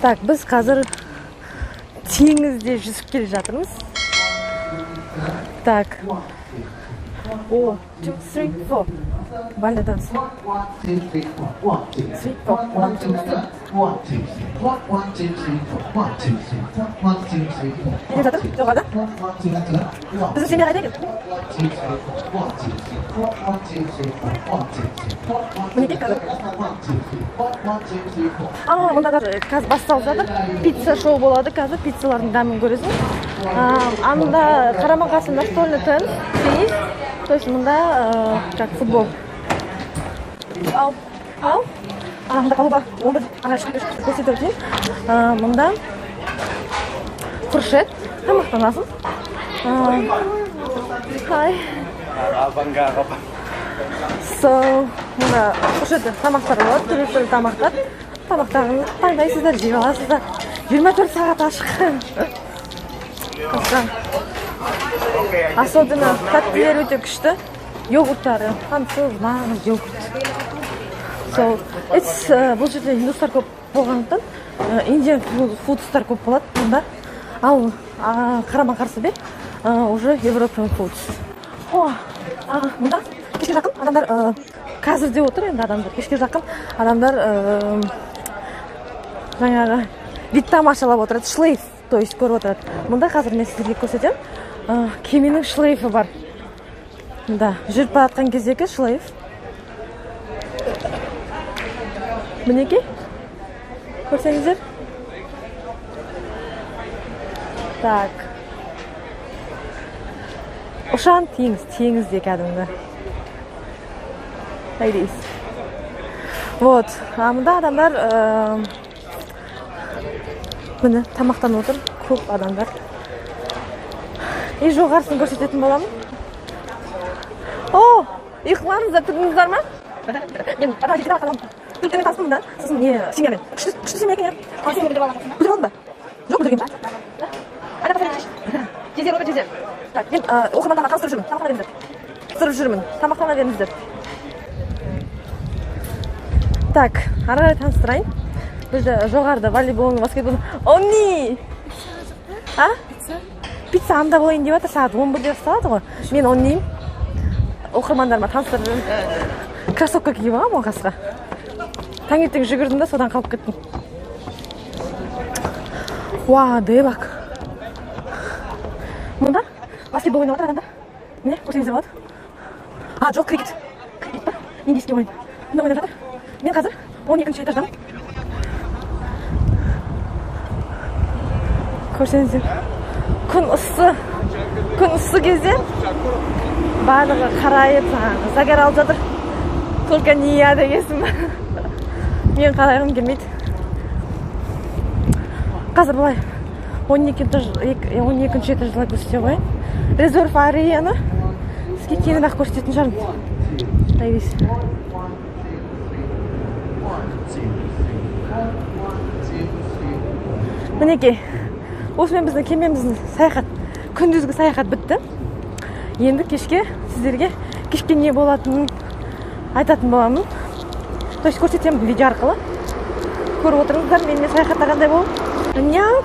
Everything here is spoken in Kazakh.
Так, біз қазір теңізде жүзіп келе жатырмыз. Так. О, 2, 3, 4. Бальный танц. 1, 2, 3, 4. 1, 2, 3, 4. 1, 2, 3. 1, 2, 3, 4. 1, 2, 3, 4. 1, 2, 3, 4. 1, 2, 3, 4. Не жатыр? Жоғарыда? 1, 2, 3, 1, Біздің семья қайда екен? 2, 3, 4. 1, 2, 3, 4. 1, 2, 3, 4. 1, 2, 3, 4. 1, Мінекей қазір. 1, 2, 3, 4. 1, 2, 3, 4. А, мында қазір басталып жатыр. Пицца шоу болады қазір. Пиццалардың дәмін көресің. Анда қарама-қарсы настольный теннис. То есть мында как футбол. Ау, ау. А, мында палуба. 11. Ага, көрсетіп өтейін. Мында фуршет. Тамақтанасың. Хай. So, мында фуршетте тамақтар болады, түрлі-түрлі тамақтар. Тамақтарыңызды таңдайсыздар, жеп аласыздар. 24 сағат ашық. Особенно тәттілер өте күшті. Йогурттары, француз, нағыз йогурт. So, it's, бұл жерде индустар көп болғандықтан, Indian foodстар көп болады мұнда. Ал, қарама-қарсы бет, уже European foods. О, мұнда кешке жақын адамдар, қазір де отыр енді адамдар. Кешке жақын адамдар, жаңағы вид тамашалап отырады, шлейф, то есть көріп отырады. Мұнда қазір мен сіздерге көрсетемін. Кеменің шлейфі бар. Мында жүріп бара жатқан кездегі шлейф. Мінекей, көрсеңіздер. Так. Ұшан теңіз, теңізде кәдімгі. Ladies. Вот. А мында адамдар, міне тамақтанып отыр, көп адамдар. И жоғарысын көрсететін боламын. О, ұйқыларыңызды тұрдыңыздар ма? Мен ата жеті қаламын. Түріктермен таныстым да. Сосын не, семьямен. Күшті, күшті семья екен, иә. Ал сен білдіріп алған жоқсың ба? Білдіріп алдым ба? Жоқ, білдірген жоқпын. Айда, қасына келші. Жезер, отыр, жезер. Так, мен, оқырмандарға таныстырып жүрмін. Тамақтана беріңіздер. Таныстырып жүрмін. Тамақтана беріңіздер. Так, ары қарай таныстырайын. Бізде жоғарыда волейбол, баскетбол. О, не? А? Пицца. Пицца анда болайын деп жатыр, сағат 11-де басталады ғой. Мен оны неймін? Оқырмандарыма таныстырып жүрмін. Кроссовка киіп алғанмын ғой қасқа. Таңертең жүгірдім да, содан қалып кеттім. Уа, дебак. Мұнда баскетбол ойнап жатыр адамдар. Міне, көрсеңіздер болады. А, жоқ, крикет. Крикет па? Индийский ойын. Мында ойнап жатыр. Мен қазір 12-ші этаждамын. Көрсеңіздер. Күн ыссы. Күн ыссы кезде барлығы қарайып, жаңағы загар алып жатыр. Только не я дегенсің ба? Мен қарайғым келмейді. Қазір былай 12 этажда көрсете қояйын. Резерв ареяны сізге кейінірек көрсететін шығармын. Лейдис. Мінекей, осымен біздің кемеміздің саяхат, күндізгі саяхат бітті. Енді кешке сіздерге кешке не болатынын айтатын боламын. То есть көрсетемін видео арқылы. Көріп отырыңыздар, менімен саяхаттағандай болып. Няу.